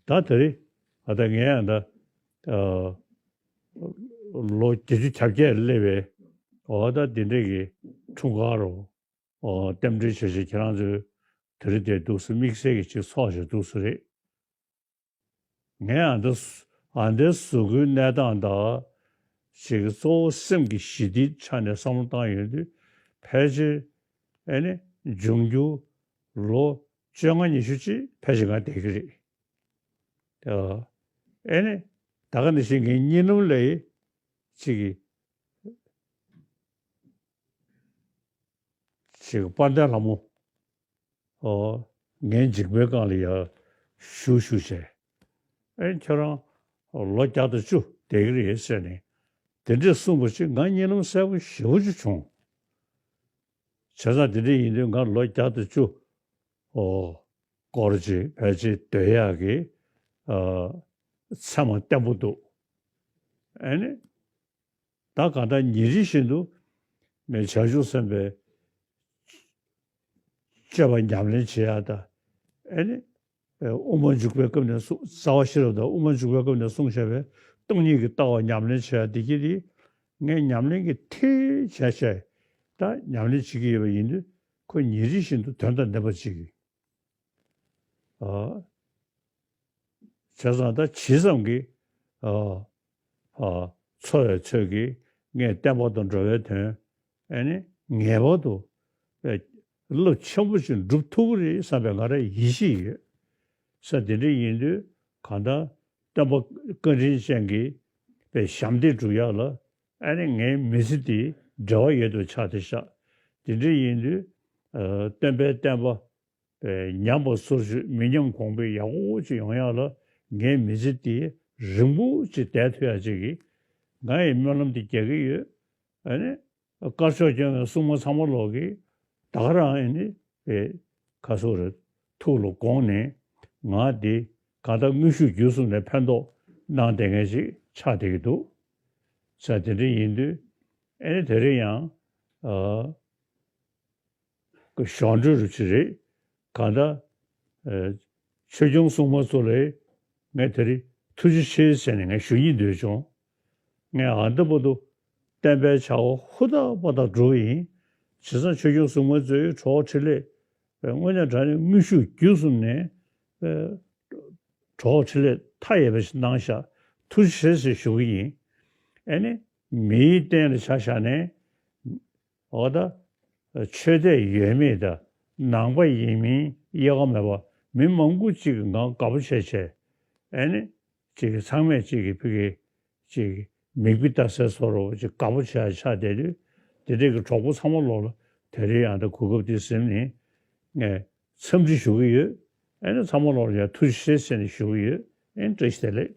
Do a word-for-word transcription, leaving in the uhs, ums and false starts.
ད་དེ་རིང་ཨ་ད་ངས་ཨ་ད་ཨ་ལོ་བརྒྱད་ཅུ་གྱ་བརྒྱད་སླེབས་པའི་འོ་ད་འདི་འདྲས་ཀྱི་འཁྲུངས་སྐར་རོ། ཨོ་རྟེན་འབྲེལ་བྱེད་བྱེད་ཁྱེད་རང་ཚོས་དེ་རིང་དེ་འདུག་སེ་དམིགས་བསལ་གྱི་ཅིག་ཚོགས་བྱེད་འདུག་སེ་རེད། ངས་ཨ་འདི་ཨ་འདི་གཟུགས་པོའི་གནས་སྟངས་དང་ཅིག་གཙོ་བོ་སེམས་ཀྱི་ཞི་བདེའི་ཆ་ནས་བསམ་བློ་བཏང་ཡོང་དུས་ཕལ་ཆེར་ཨེ་ནི་འབྱུང་འགྱུར་ལོ་བཅོ་ལྔ་ཉི་ཤུ་ཅིག་ཕལ་ཆེར་ང་བསྡད་ཀྱི་རེད། ཨ་ཨེ་ནི་ད་ག་ནང་བཞིན་ངའི་གཉིད་ལམ་ལ་ཡི་ཅིག་གི་ཅིག་དཔལ་ལྡན་ལྷ་མོ། ཨོ། ངའི་མཇིང་པའི་སྒང་ལ་ཡར་བཞུགས་བཞུགས་བྱས། ཨེ་ཁྱོད་རང་ལོ་བརྒྱ་དང་བཅུ་བསྡད་ཀྱི་རེད་ཟེར་ནས་དེ་འདྲས་གསུངས་པ་ཅིག་ང་གཉིད་ལམ་གསལ་པོ་ཞེ་པོ་ཅིག་བྱུང་། བྱས་ཙང་དེ་འདྲས་ཡིན་དུས་ང་ལོ་བརྒྱ་དང་བཅུ་ཨོ་སྐོར་ཅིག་ཕལ་ཆེར་སྡོད་ཡག་གི་ཨ་མཚན་མ་བརྟན་པོ་འདུག་ཨེ་ནི། ད་གང་ལྟར་ཉིན་རེ་བཞིན་དུ་ངས་བྱང་ཆུབ་སེམས་དཔའི་སྤྱོད་པ་ཉམས་ལེན་བྱེད་ཡག་དང་། ཨེ་ནི། དབུ་མ་འཇུག་པའི་སྐབས་ནས་གསུངས་རྩ་བ་ཤེས་རབ་དང་དབུ་མ་འཇུག་པའི་སྐབས་ནས་གསུངས་བཞག་པའི་སྟོང་ཉིད་ཀྱི་ལྟ་བ་ཉམས་ལེན་བྱེད་ཡག་འདི་གྱིས་དེ་ངས་ཉམས་ལེན་གྱི་མཐིལ་བྱས་བྱས་ད་ཉམས་ལེན་བྱེད་ཀྱི་ཡོད་པ་ཡིན་དུས་ཁོ་ཉིན་རེ་བཞིན་དུ་དོན་དང་ལྡན་པ་ཅིག་གིས། ཨ། བྱས་ཙང་ད་ཇི་ཙམ་གྱིས། ཨ། ཨ། འཚོ་བའི་ཚོད་ཀྱིས་ངས་བསྟན་པ་དང་འགྲོ་བའི་དོན་ཨེ་ནི་ངེས་པར་དུ་ཨེ་རླབས་ཆེན་པོ་ཞིག་འགྲུབ་ཐུབ་ཀྱི་རེད་བསམ་པའི་ང་རང་ཡིད་ཆེས་ཡོད། ས་དེ་འདྲ་ཡིན་དུས་གང་ལྟར་བསྟན་པ་བཀའ་དྲིན་ཅན་གྱི་པའི་ཞབས་འདེགས་སྒྲུབ་ཡག་ལ་ཨེ་ནི་ངའི་མི་ཚེ་འདི་འབྲེལ་བ་ཡོད་དུ་ཆགས་ཏེ་ཤག་དེ་འདྲ་ཡིན་དུས་ཨ་སྟོན་པའི་བསྟན་པ། པའི་ཉམས་པ་སོར་ཆུད་མི་ཉམས་གོང་འཕེལ་ཡག་པོ་ཅིག་ཡོང་ཡག་ལ་ངའི་མི་ཚེ་འདི་རིང་པོ་ཅིག་བསྡད་ཐུབ་ཡག་ཅིག་གི་ང་ཡི་སྨོན་ལམ་འདི་རྒྱག་གི་ཡོད། ཨ་ནི་དཀར་ཕྱོགས་སྐྱོང་བའི་སྲུང་མ་ཚང་མ་ལོག་གིས་ད་ག་རང་ཨ་ནི་པའི་ཁ་སོ་རེ་ཐུགས་ལ་དགོངས་ནས་ང་འདི་གང་ལྟར་དངོས་ཤུགས་བརྒྱུད་གསུམ་ནས་ཕན་ཐོགས་གནང་བསྡད་མཁན་ཅིག་ཆགས་བསྡད་ཀྱི་འདུག་ས་དེ་འདྲ་ཡིན་དུས་ཨ་ནི་དེ་རིང་ཡང་ཨ། གི་གཞུང་འབྲེལ་རུ་ཅིག་རེད། གང་ལྟར། ཨ། ཆོས་སྐྱོང་སྲུང་མ་ཚོ་ལ་ངས་དེ་རིང་ཐུགས་རྗེ་ཆེ་ཟེར་ནས་ངས་ཞུ་སྙིང་འདོད་བྱུང་། ངས་ཨ་འདི་བར་དུ་བསྟན་པའི་བྱ་བ་ཧུར་ཐག་པ་ཐག་སྒྲུབ་ཡིན། བྱས་ཙང་ཆོས་སྐྱོང་སྲུང་མ་ཚོས་གྲོགས་འཕྲིན་ལས་དངོས་གནས་དྲང་གནས་དངོས་ཤུགས་བརྒྱུད་གསུམ་ནས་གྲོགས་འཕྲིན་ལས་མཐའ་ཡས་པ་ཞིག་གནང་ཤག་ཐུགས་རྗེ་ཆེ་ཟེར་ཞུ་གི་ཡིན། ཨ་ནི་མིའི་རྟེན་ལ་ཆ་བཞག་ནས། འོ་ད། ཆོས་དད་ཡོད་མེད་དང་ནང་པ་ཡིན་མིན་དབྱེ་བ་མེད་པར་མི་མང་པོ་གཅིག་གི་ངང་དགའ་པོ་བྱས་བྱས། ཨེ་ནི། གཅིག་གི་ཚང་མས་གཅིག་གི་ཕ་གི་གཅིག་གི་མིག་དཔེ་ལྟ་སའི་བཟོ་འདྲ་བོ་གཅིག་དགའ་པོ་བྱས་ཆགས་བསྡད་དུས། དེ་འདྲས་ཀྱི་གྲོགས་པོ་ཚང་མ་ལོག་ལ་དེ་རིང་ཡང་ད་གོ་སྐབས་འདི་ཟིན་ནས་ངས་འཚམས་འདྲི་ཞུ་གི་ཡོད། ཨེ་ནི་ཚང་མ་ལོག་ལ་ཡང་ཐུགས་རྗེ་ཆེ་ཟེར་ནས་ཞུ་གི་ཡོད། ཨེ་ནི་བཀྲ་ཤིས་བདེ་ལེགས།